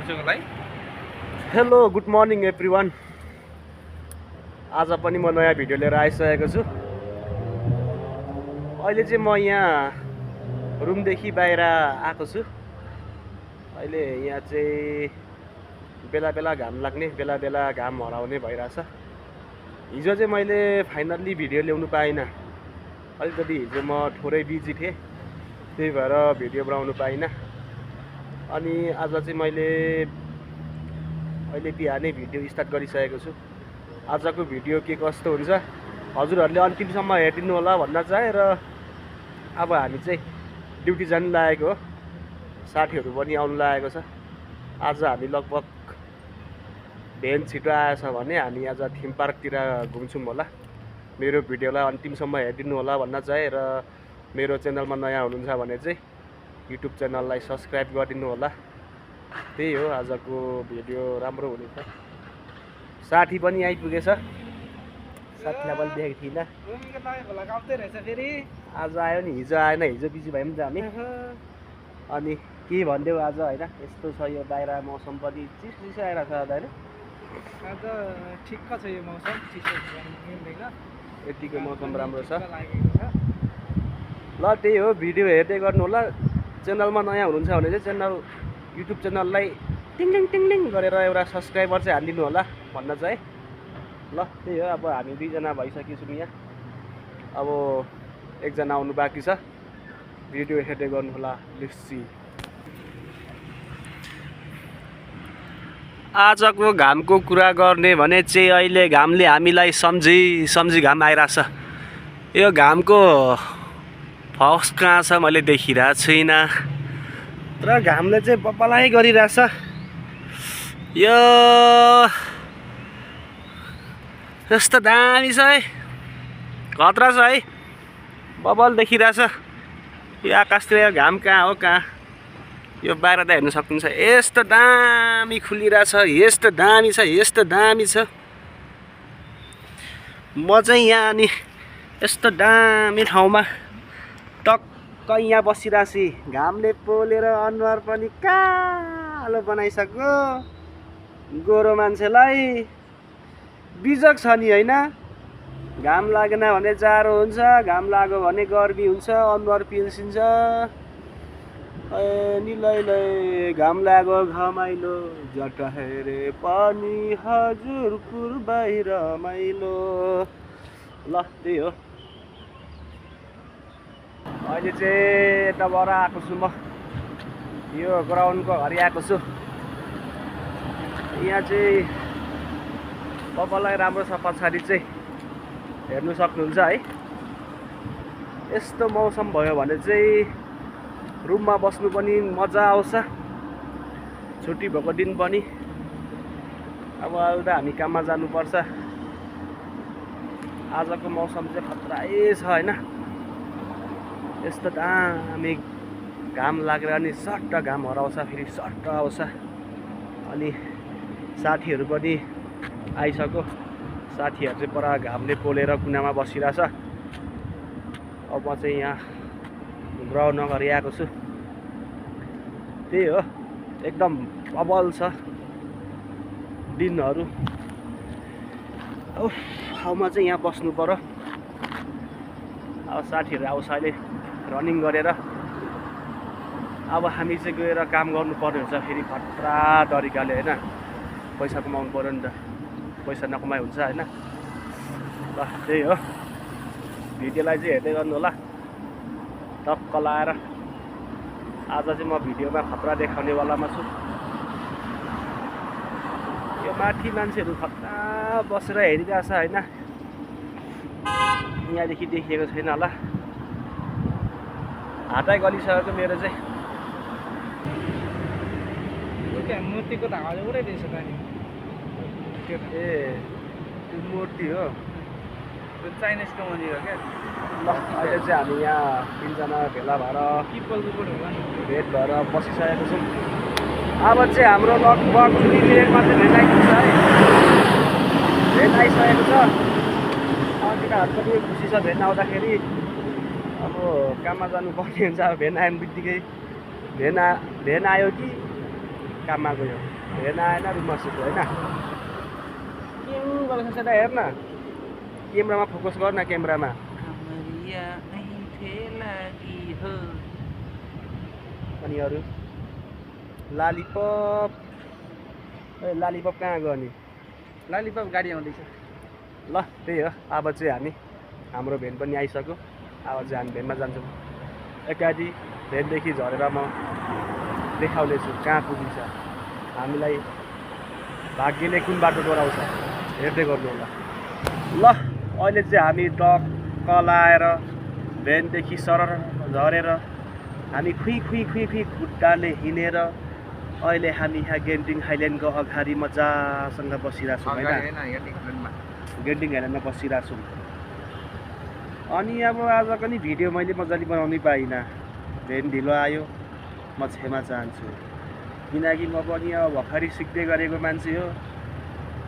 हजुरलाई hello good morning everyone. आज पनि म नयाँ भिडियो लिएर आइसकेको छु। अहिले चाहिँ म यहाँ रुमदेखि बाहिर आएको छु। अहिले यहाँ चाहिँ बेला बेला घाम लाग्ने, बेला बेला घाम हराउने भइरहेछ। हिजो चाहिँ मैले फाइनल्ली भिडियो ल्याउनु पाइनँ। अलिकति हिजो म थोरै बिजी थिएँ, त्यही भएर भिडियो बनाउनु पाइनँ। अनि आज चाहिँ मैले अहिले बिहानै भिडियो स्टार्ट गरिसकेको छु। आजको भिडियो के कस्तो हुन्छ हजुरहरूले अन्तिमसम्म हेरिदिनु होला भन्न चाहे। र अब हामी चाहिँ ड्युटी जानु लागेको हो, साथीहरू पनि आउनु लागेको छ। आज हामी लगभग बिहान छिटो आएछ भने हामी आज थिम पार्कतिर घुम्छौँ होला। मेरो भिडियोलाई अन्तिमसम्म हेरिदिनु होला भन्न चाहे। र मेरो च्यानलमा नयाँ हुनुहुन्छ भने चाहिँ युट्युब च्यानललाई सब्सक्राइब गरिदिनु होला। त्यही हो, आजको भिडियो राम्रो हुनेछ। साथी पनि आइपुगेछ, साथीलाई पनि देखेको थिइनँ। आज आयो नि, हिजो आएन, हिजो बिजी भयौँ नि त हामी। अनि के भनिदेऊ आज होइन, यस्तो छ यो बाहिर मौसम पनि चिसो आइरहेको छ होइन। आज ठिक्क छ यो मौसम, चिसो मिल्दैन, यतिको मौसम राम्रो छ। ल त्यही हो, भिडियो हेर्दै गर्नु होला। च्यानलमा नयाँ हुनुहुन्छ भने चाहिँ युट्युब च्यानललाई टिङ टिङ गरेर एउटा सब्सक्राइबर चाहिँ हालिदिनु होला भन्न चाहिँ। ल त्यही हो, अब हामी दुईजना भइसकेछौँ यहाँ। अब एकजना आउनु बाँकी छ। भिडियो हेर्दै गर्नु होला। Let's see. आजको घामको कुरा गर्ने भने चाहिँ अहिले घामले हामीलाई सम्झी घाम आइरहेछ। यो घामको फक्स कहाँ छ मैले देखिरहेको छुइनँ, तर घामले चाहिँ बबलाई गरिरहेछ। यो यस्तो दामी छ है, खतरा छ है, बबल देखिरहेछ। यो आकाशतिर यो घाम कहाँ हो कहाँ, यो बाहिर त हेर्नु सक्नुहुन्छ। यस्तो दामी खुलिरहेछ, यस्तो दामी छ, यस्तो दामी छ। म चाहिँ यहाँ अनि यस्तो दामी ठाउँमा टक्क यहाँ बसिरहेछु। घामले पोलेर अनुहार पनि कालो बनाइसक्यो। गोरो मान्छेलाई बिजक छ नि होइन। घाम लागेन भने जाडो हुन्छ, घाम लाग्यो भने गर्मी हुन्छ, अनुहार पिल्सिन्छ। निलै घाम लाग्यो घमाइलो, जटा हेरे पनि हजुरपुर बाहिर रमाइलो। ल त्यही हो, अहिले चाहिँ यताबाट आएको छु म, यो ग्राउन्डको घरि आएको छु। यहाँ चाहिँ तपाईँलाई राम्रो छ, पछाडि चाहिँ हेर्नु सक्नुहुन्छ है। यस्तो मौसम भयो भने चाहिँ रुममा बस्नु पनि मजा आउँछ, छुट्टी भएको दिन पनि। अब अहिले त हामी काममा जानुपर्छ। आजको मौसम चाहिँ खतरै छ होइन। यस्तो दामी घाम लागेर अनि सट्ट घाम हराउँछ, फेरि सट्ट आउँछ। अनि साथीहरू पनि आइसक्यो। साथीहरू चाहिँ पर घामले पोलेर कुनामा बसिरहेछ। अब म चाहिँ यहाँ ग्राउन्ड अगाडि आएको छु। त्यही हो, एकदम बबल छ दिनहरू। ठाउँमा चाहिँ यहाँ बस्नु पर्यो। अब साथीहरू आउँछ अहिले रनिङ गरेर। अब हामी चाहिँ गएर काम गर्नुपर्ने हुन्छ फेरि खतरा तरिकाले होइन। पैसा कमाउनु पर्यो नि त, पैसा नकमाइ हुन्छ होइन। ल त्यही हो, भिडियोलाई चाहिँ हेर्दै गर्नु होला टक्क लाएर। आज चाहिँ म भिडियोमा खतरा देखाउनेवालामा छु। यो माथि मान्छेहरू खतरा बसेर हेरिरहेछ होइन। यहाँदेखि देखिएको छैन होला, हातै गलिसकेको मेरो चाहिँ। मूर्तिको धागाले उडाइदिएछ त नि। ए त्यो मूर्ति हो, त्यो चाइनिजको मन्दिर हो क्या। ल अहिले चाहिँ हामी यहाँ तिनजना भेला भएर भेट भएर बसिसकेको छौँ। अब चाहिँ हाम्रो लगभग 2 मिनटमा चाहिँ भेट आइपुग्छ है। भेट आइसकेको छ। अब केटाहरू पनि खुसी छ भेट आउँदाखेरि। अब काममा जानुपर्ने हुन्छ। अब भेन आयो बित्तिकै भेन आयो कि काममा गयो। हेर्न आएन रुममा सुत्यो होइन के गरेको छ हेर्न क्यामेरामा फोकस गर न क्यामेरामा अनि अरू लालिपप ए लालिपप कहाँ गयो अनि लालिपप गाडी आउँदैछ ल त्यही हो अब चाहिँ हामी हाम्रो भेन पनि आइसक्यो अब चाहिँ हामी भेनमा जान्छौँ एकाडी भेनदेखि झरेर म देखाउनेछु कहाँ पुगिन्छ हामीलाई भाग्यले कुन बाटो डोराउँछ हेर्दै गर्नु होला ल अहिले चाहिँ हामी टक्क लाएर भेनदेखि सरर झरेर हामी खुइ खुइ खुइ खुइ खुट्टाले हिँडेर अहिले हामी यहाँ गेन्टिङ हाइल्यान्डको अगाडि मजासँग बसिरहेको छौँ होइन गेन्टिङ हाइल्यान्डमा बसिरहेको छौँ अनि अब आजको नि भिडियो मैले मजाले बनाउनै पाइनँ भेन ढिलो आयो म क्षमा चाहन्छु किनकि म पनि अब भर्खरै सिक्दै गरेको मान्छे हो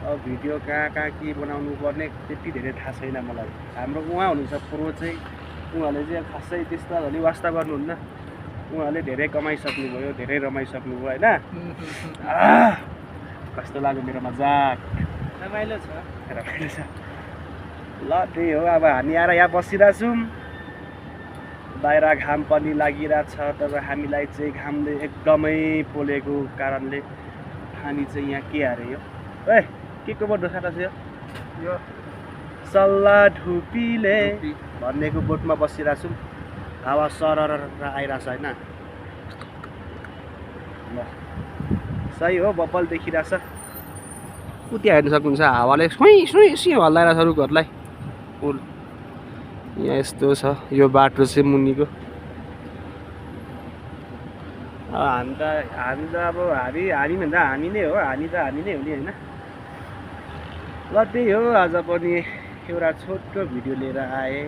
अब भिडियो कहाँ कहाँ के बनाउनु पर्ने त्यति धेरै थाहा छैन मलाई हाम्रो उहाँ हुनुहुन्छ प्रो चाहिँ उहाँले चाहिँ खासै त्यस्तो अलि वास्ता गर्नुहुन्न उहाँले धेरै कमाइसक्नुभयो धेरै रमाइसक्नुभयो होइन कस्तो लाग्यो मेरो मजाक रमाइलो छ रमाइलो छ ल त्यही हो अब हामी आएर यहाँ बसिरहेछौँ बाहिर घाम पनि लागिरहेछ तर हामीलाई चाहिँ घामले एकदमै पोलेको कारणले हामी चाहिँ यहाँ के हारे यो ए के को बोट खाँदैछ यो सल्ला ढुपीले भन्नेको बोटमा बसिरहेछौँ हावा सरर आइरहेछ होइन ल सही हो बप्पल देखिरहेछ उति हेर्न सक्नुहुन्छ हावाले सुई सुई सुई हल्लाइरहेछ रुखहरूलाई पुल यहाँ यस्तो छ यो बाटो चाहिँ मुनिको हामी त अब हामी भन्दा हामी नै हो हामी त हामी नै हो नि होइन ल त्यही हो आज पनि एउटा छोटो भिडियो लिएर आएँ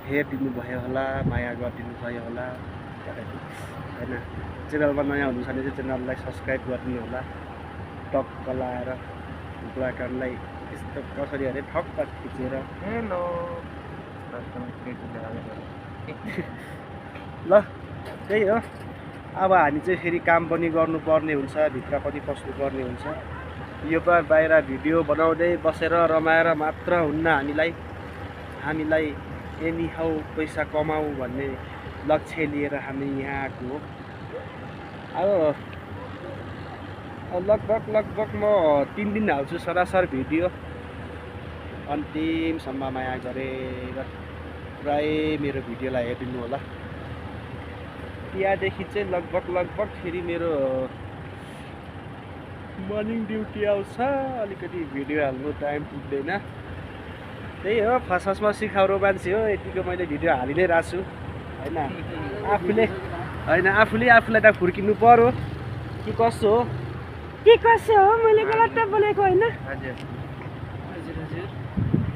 हेरिदिनु भयो होला माया गरिदिनु भयो होला होइन च्यानलमा नयाँ हुनुहुन्छ भने चाहिँ च्यानललाई सब्सक्राइब गरिदिनु होला टक्क लाएर बुवाकानलाई यस्तो कसरी अरे ठक्क खिचेर हेलो ल त्यही हो अब हामी चाहिँ फेरि काम पनि गर्नुपर्ने हुन्छ भित्र पनि पस्नुपर्ने हुन्छ यो बाहिर भिडियो बनाउँदै बसेर रमाएर मात्र हुन्न हामीलाई एनी हाउ पैसा कमाऊ भन्ने लक्ष्य लिएर हामी यहाँ आएको हो अब लगभग म 3 दिन हाल्छु सरासर भिडियो अन्तिमसम्म माया गरेर प्राय मेरो भिडियोलाई हेरिदिनु होला त्यहाँदेखि चाहिँ लगभग फेरि मेरो मर्निङ ड्युटी आउँछ अलिकति भिडियो हाल्नु टाइम पुग्दैन त्यही हो फर्स्टमा सिकाउरो मान्छे हो यतिको मैले भिडियो हालि नै रहेको छु होइन आफूलाई त फुर्किनु पर्यो कि कसो हो मैले गलत बोलेको होइन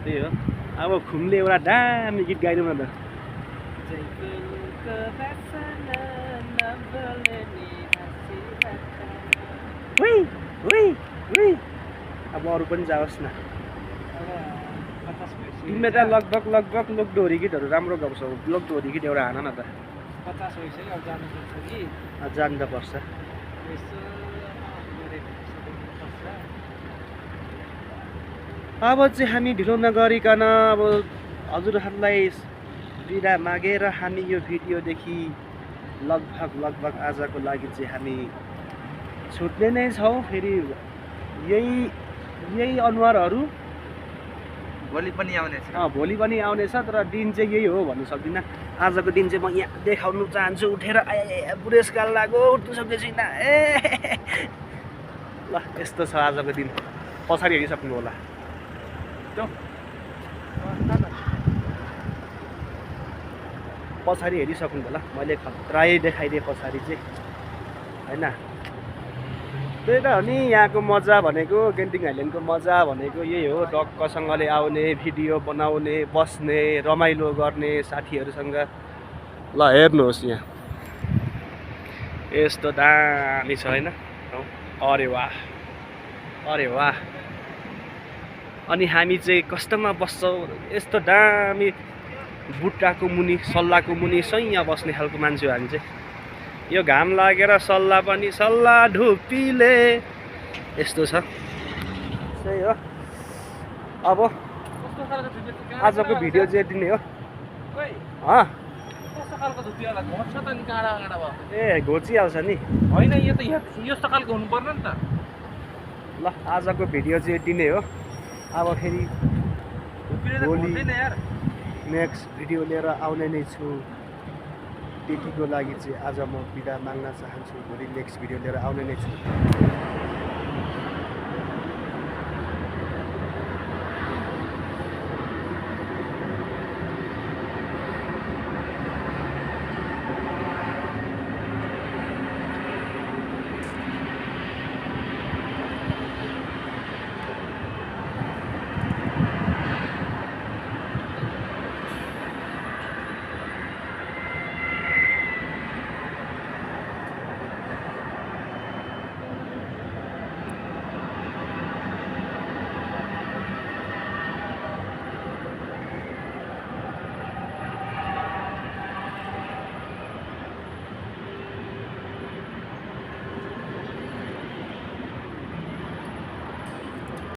त्यही हो अब खुम्ले एउटा दामी गीत गाइदिउँ न त अब अरू पनि जाओस् न तिमीले त लगभग लोकडोरी गीतहरू राम्रो गाउँछौ लोकडोरी गीत एउटा हान न त 50 भइसक्यो अब जानुपर्छ कि जानु त पर्छ अब चाहिँ हामी ढिलो नगरिकन अब हजुरहरूलाई बिदा मागेर हामी यो भिडियोदेखि लगभग आजको लागि चाहिँ हामी छुट्ने नै छौँ फेरि यही अनुहारहरू भोलि पनि आउनेछ तर दिन चाहिँ यही हो भन्नु सक्दिनँ आजको दिन चाहिँ म यहाँ देखाउनु चाहन्छु उठेर बुढेसकाल लाग्यो उठ्नु सक्ने छैन ल यस्तो छ आजको दिन पछाडि हेरिसक्नु होला पछाडि हेरिसक्नु होला मैले खतरै देखाइदिएँ पछाडि चाहिँ होइन त्यही त हो नि यहाँको मजा भनेको गेन्टिङ हाइल्यान्डको मजा भनेको यही हो टक्कसँगले आउने भिडियो बनाउने बस्ने रमाइलो गर्ने साथीहरूसँग ल हेर्नुहोस् यहाँ यस्तो दामी छ होइन अरे वाह अनि हामी चाहिँ कस्तोमा बस्छौँ यस्तो दामी बुट्टाको मुनि सल्लाहको मुनि सैया बस्ने खालको मान्छे हो हामी चाहिँ यो घाम लागेर सल्लाह ढुपीले यस्तो छ त्यही हो अब कस्तो खालको धुतिया त आजको भिडियो चाहिँ यति नै हो ओइ कस्तो खालको धुतिया होला घोच्छ त नि काँडा काँडा भयो ए घोचिहाल्छ नि होइन यो त यस्तो खालको हुनु पर्ने नि त ल आजको भिडियो चाहिँ यति नै हो अब फेरि धुपीले त भोलि घोच्दैन यार नेक्स्ट भिडियो लिएर आउने नै छु त्यतिको लागि चाहिँ आज म बिदा माग्न चाहन्छु भोलि नेक्स्ट भिडियो लिएर आउने नै छु